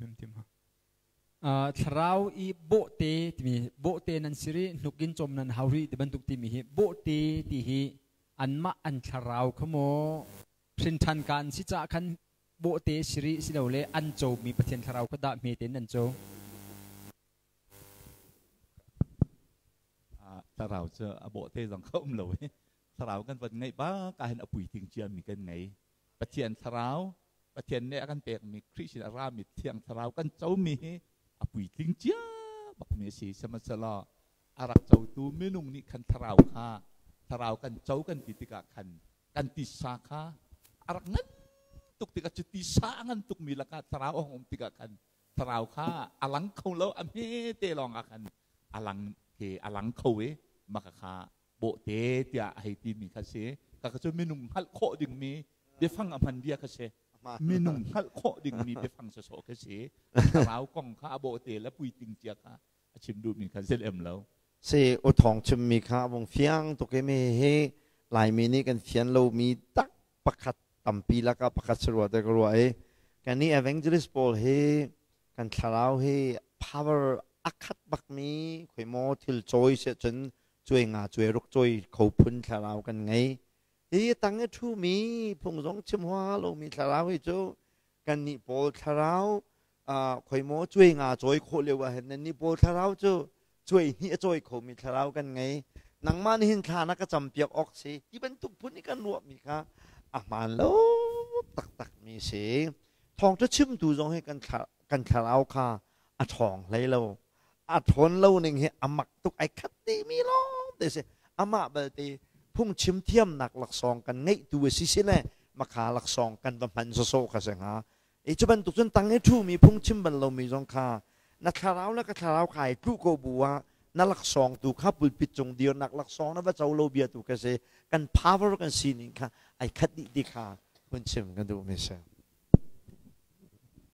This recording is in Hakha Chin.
Him tim ha. Thlarau i bawhte timi bawhte nan si rih hnuk in cawm nan hau rih ti bantuk timi hi bawhte ti hi anmah an thlarau kha maw hrinṭhan ka an si caah khan bawhte si rih silole an comi Pathian thlarau kha dah hmete in an co? Thlarau cu a bawhte zong kha um lo i thlarau kan van ngeih bak ah hin a puitling ciami kan ngei. Pathian thlarau, Pathian nih a kan pekmi Khrih sin a rami Thiang Thlarau kan comi hi a puitling cia bakmi a si. Sihmanhsehlaw a rak cotu minung nih khan thlarau kha thlarau kan co kan ti tikah khan kan tisa kha a rak ngan tuk tikah cu tisa a ngan tukmi lakah thlarau a hung um tikah khan thlarau kha a lang kho lo, a hmete lawng ah khan a lang ke a lang kho i maka kha bawhte tiah a hei timi kha si. Kaka cu minung hngalh khawh dingmi biafang a hman bia kha si. Minung hngalh khawh dingmi biafang sawsawh kha si. Thlarau kong kha a bawhte le puitling cia kha a chim duhmi kha si lem lo. Si u thawng chimmi kha vung fiang tuk i mi hi Laimi nih kan fian lomi tak pakhat tampi lakah pakhat si rua te ka ruah i kannih evangelist pawl hi kan thlarau hi power a khat bakmi khoi maw thil cawi seh cun cuai nga cuai ruk cawi kho phun thlarau kan ngei. Hi tang i ṭhumi phung zong chim hua lomi thlarau hi cu kannih pawl thlarau khoi maw cuai nga cawi khawh lio ah hin nannih pawl thlarau cu cuai hnih a cawi khomi thlarau kan ngei. Nangmah nih hin thla na ka campiak awk si ti bantuk phun i kan ruahmi kha a hmaan lo taktakmi si. Thawngṭha chimtu zong hi kan kan thlarau kha a ṭhawng hlei lo. A ṭhawn lo ning hi a mak tuk, ai khat dihmi lawng te si. Amah belte phungchim thiamnak laksawng kan ngeih tu a si si le makha laksawng kan va hman sawsawh kha si hnga. I cu bantuk cun tang i ṭhumi phungchim bal lomi zong kha na thlarau le ka thlarau kha ai tluh ko bu ah na laksawng tu kha pulpit cung dirnak laksawng na va co lo bia tu kha si. Kan power kan sining kha ai khat dih ti kha hun chim kan duhmi si.